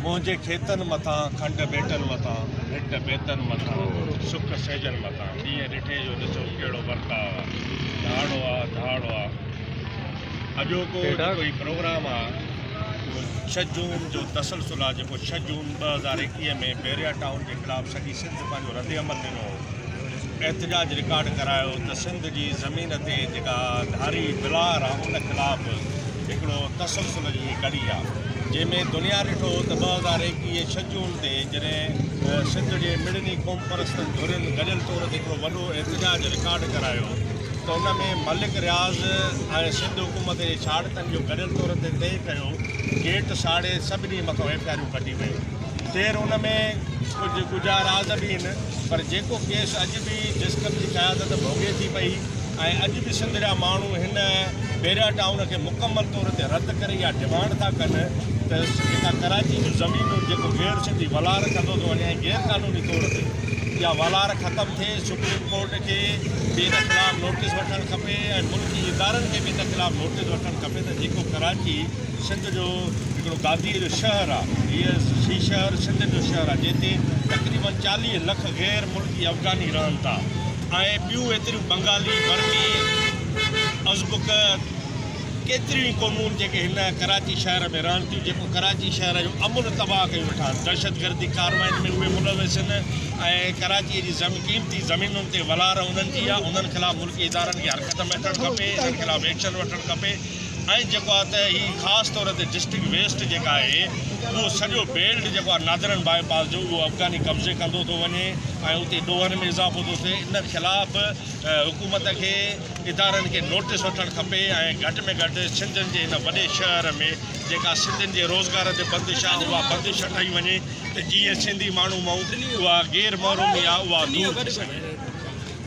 منهنجي کيتن مٿان، کنڊ ٻيٽن مٿان، ڀٽ بيتن مٿان، سڪ سيجن مٿان، ڏينهن ڏٺي جو ڏسو ڪهڙو ورتاء آ، ڌاڙو آ، ڌاڙو آ. اڄوڪو جيڪو هي پروگرام آ، اهو ڇهه جون جو تسلسل آ، جيڪو ڇهه جون 2021 ۾ بحريا ٽائون جي خلاف سڄي سنڌ پنهنجو ردعمل ڏنو هو. احتجاج رڪارڊ ڪرايو ته سنڌ جي زمين تي جيڪا ڌاري بلار آ ان خلاف هڪڙو تسلسل جي هي ڪڙي آ جنهن ۾ دنيا ڏٺو ته 2021 ڇهه جون تي جڏهن سنڌ جي مڙني قومپرستن ڌرين گڏيل طور تي هڪڙو وڏو احتجاج رڪارڊ ڪرايو ته ان ۾ ملڪ رياض ۽ سنڌ حڪومت جي ڇاڙتن جو گڏيل طور تي طئي ڪيو گيٽ ساڙي سڀني مٿان ايف I آريون ڪڍي ويون خير ان ۾ ڪجهه ڳجها راز به آهن. پر جيڪو ڪيس اڄ به جسقم جي قيادت ڀوڳي ٿي پئي ۽ اڄ به سنڌ جا ماڻهو هن بيريا ٽائون کي مڪمل طور تي رد ڪري اها ڊمانڊ ٿا ڪن ته جيڪا ڪراچي جون زمينون جيڪو غير سنڌي ولار ڪندو ٿو وڃي ۽ غير قانوني طور تي اها ولار ختم ٿئي سپريم ڪورٽ کي به ان خلاف نوٽيس وٺڻ کپي ۽ ملڪي ادارن کي به ان خلاف نوٽيس وٺڻ کپي ته جيڪو ڪراچي سنڌ جو هڪڙو گاديء جو شهر آ. هيء هي شهر سنڌ جو شهر آ، جنهن تي تقريباً 40 لک غير ملڪي افغاني رهن ٿا ۽ ٻيون ايتريون بنگالي، برمي، ازبڪ ڪيتريون ئي قومون جيڪي هن ڪراچي شهر ۾ رهن ٿيون، جيڪو ڪراچي شهر جو امن تباهه ڪيون ويٺا آهن. دهشتگردي ڪاررواين ۾ اهي ملوث آهن ۽ ڪراچيء جي قيمتي زمينن تي ولار انهن جي آ، انهن خلاف ملڪي ادارن کي حرڪت ۾ اچڻ کپي، انهن خلاف ايڪشن وٺڻ کپي. ۽ جيڪو آهي ته هي خاص طور تي ڊسٽرڪٽ ويسٽ جيڪا آهي اهو سڄو بيلٽ جيڪو آهي نادرن باء پاس جو اهو افغاني قبضي ڪندو ٿو وڃي ۽ اتي ڏوهن ۾ اضافو ٿو ٿئي ان خلاف حڪومت کي ادارن کي نوٽس وٺڻ کپي ۽ گهٽ ۾ گهٽ سنڌين جي هن وڏي شهر ۾ جيڪا سنڌين جي روزگار تي بندش آهي اها بندش هٽائي وڃي ته جيئن سنڌي ماڻهو مئون اها غير محرومي آهي اها دور ٿي سگهي.